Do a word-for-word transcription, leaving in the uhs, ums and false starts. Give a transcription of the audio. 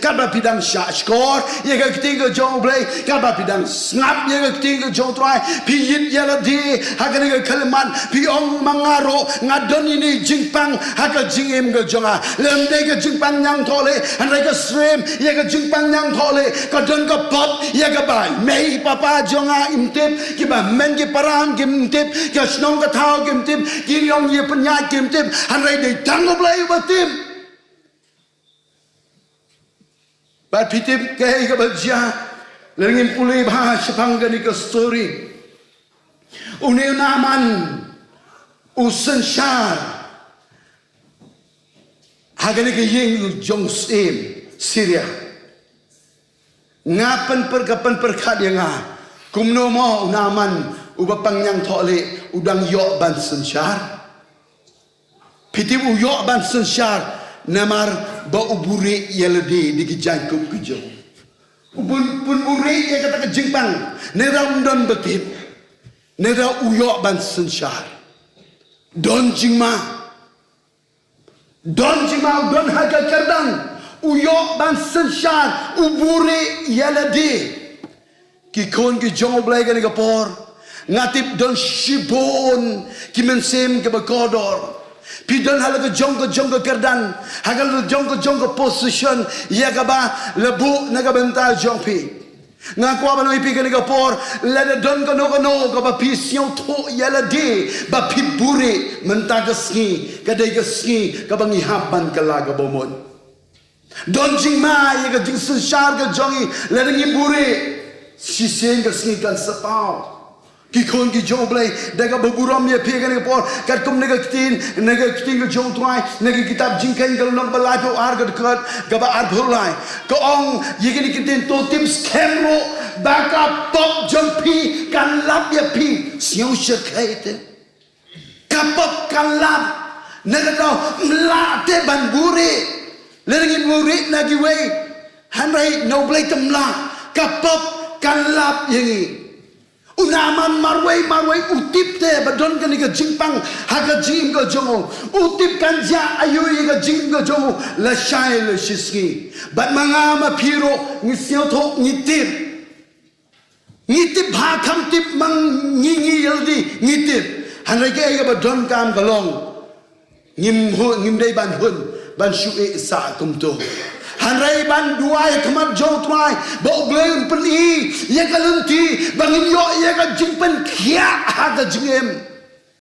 Katba phi dang shahshkor ïa ka ktien ka jong U Blei, katba phi dang sngap ïa ka ktien ka jong U Trai, phi ïit ïa lade ha kane ka khyllipmat, phi ong ma nga ruh nga don ïa kane ka jingpang ha ka jingim ka jong nga. Lym dei ka jingpang ñiangthohlieh, hynrei ka syriem ïa ka jingpang ñiangthohlieh. Ka don ka pop ïa kaba i mei i papa jong nga im tip, kiba hynmen ki para kim tip, ka shnong ka thaw kim tip, ki nongïapynïaid kim tip, hynrei dei tang U Blei uba tip. Bad phi tip kaei kaba jia, lada ngim pule bha shaphang kane ka story. Une u Naaman u synshar ha kane ka ïing jong u syiem Syria. Nga pynpyr, ka pynpyrkhat ïa nga, kumno mo u Naaman uba pang ñiangthohlieh u dang ïoh ban synshar? Phi tip u ïoh ban synshar namar ba u buhrieh ïa lade da ki jaiñkup ki jong u. U bun, bun buhrieh ïa kata ka jingpang, ne da um don ba tip, ne da u ïoh ban synshar. Don jingma, don jingma, u don ha ka kyrdan, u ïoh ban synshar, u buhrieh ïa lade. Ki khun ki jong U Blei kane ka por, nga tip don shibun ki mynsiem kiba kordor. Phi don ha la ka jong ka jong ka kyrdan, ha ka la jong ka jong ka position ïa kaba la buh na ka bynta jong phi. Nga kwah ban ong ïa phi kane ka por, lada don kano kano kaba phi sngewthuh ïa lade ba phi buhrieh mynta ka sngi, ka dei ka sngi kaba ngi hap ban kylla kaba mut. Don jingma ïa ka jingsynshar ka jong ngi lada ngi buhrieh. Shisien ka sngi kan sa paw. Ki khun ki jong U Blei, da kaba burom ïa phi kane ka por, katkum na ka ktien, na ka ktien ka jong U Trai, na ka kitab Jingkheiñ ka lynnong ba laiphew ar ka dkhot kaba arphew lai. Ka ong ïa kine ki ktien, to tip skhem ruh ba ka pop jong phi kan lap ïa phi. Sngew shyrkhei te. Ka pop kan lap. Na ka daw, ym lah te ban buhrieh. Lada ngi buhrieh na kiwei, hynrei na U Blei te ym lah. Ka pop kan lap ïa ngi. U Naaman marwei marwei u tip te ba don kane ka jingpang ha ka jingim ka jong u. U tip kan jia aïu ïa ka jingim ka jong u lashai lashisngi. Bad ma nga ma phi ruh ngi sngewthuh, ngi tip. Ngi tip bha kham tip, ma ngi, ngi ïalade ngi tip. Hynrei kaei kaba donkam ka long, ngim hu-, ngim dei ban hun ban shu ïeh sah kumto. Hynrei ban duwai ha khmat jong U Trai ba U Blei un pyni ïa ka lynti ba ngin ïoh ïa ka jingpynkhiah ha ka jingim.